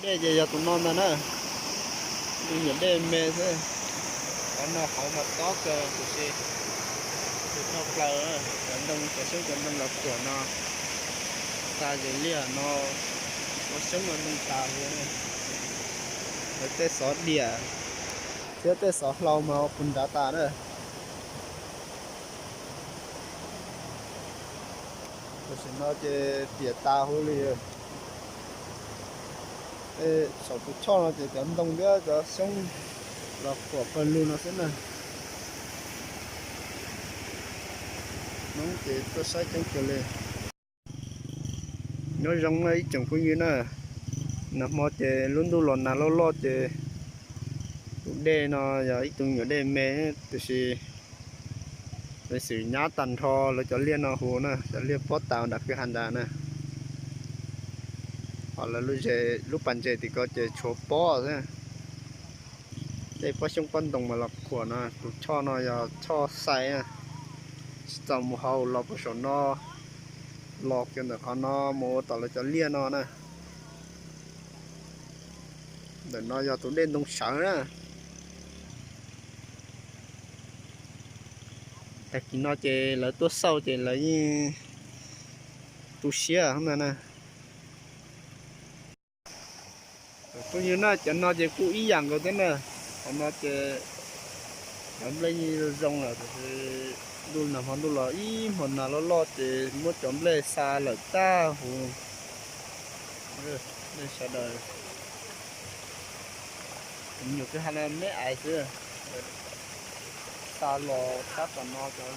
Dej ces yog tus no ntag na. Tus nyuam dej me xwb. Cov no hauv mas tob kawg tiam sis tus toj plaws, cov ntoo, cov xyoob cov ntoo los khuam no. Xa ces liaj no ua xyoob ua ntoo tas hu. Lawv tej xov diam thiab tej xov hlau mas ua puag nrad tas na. Tam sim no ces piam tas huv li. Saum tus choj no ces cov ntoo thiab cov xyoob los khuam pawg lug no xwb na. Hnub ces tuaj saib coob kawg li. Nyob zoo ib tsoom phooj ywg na, nag hmo ces lub ntuj los nag loj loj ces tus dej no yog ib tug nyuam dej me, tiam sis lawv xwm nyab tag nrho lawv cov liaj no hu na, cov liaj pob tas nram kwj ha nrad na. Ho lawv lub pas ntses tim ko ces tshuav pob xwb. Tej pob xyoob pob ntoo mas los khuam no, tus choj no yog choj xais, tsis txaus mus hauv los puag saum no, los kiag ntawm qhov no mus ua tom lawv cov liaj no na. Ntawm no yog tus dej ntoo sawv na. Tag kis no ces lawv tuaj xauj ces lawv yeej tu siab ntag na. Phooj ywg na, cov no ces kuj ib yam nkaus thiab na. Cov no ces cov nplej yeej zoo zoo lawm, tiam sis ntuj nag hmo ntuj los ib hmo nag loj loj ces muab cov nplej xa lawm tag huv. Nej sawv daws, nyuam kwj ha no me ais xwb, xa los tab tom no cov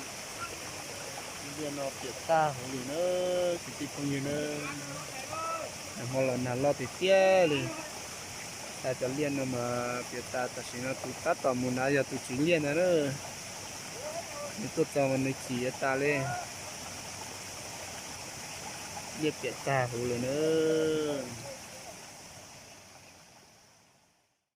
liaj no piam tag huv li na, kwv tij phooj ywg na. Nag hmo los nag loj tiag tiag li, xa cov liaj no mas piam tas, tam sim no tus tab tom mus na yog tus tswv liaj ntag na. Nws tuaj txog mas nws chim tas li, liaj piam tag huv li na.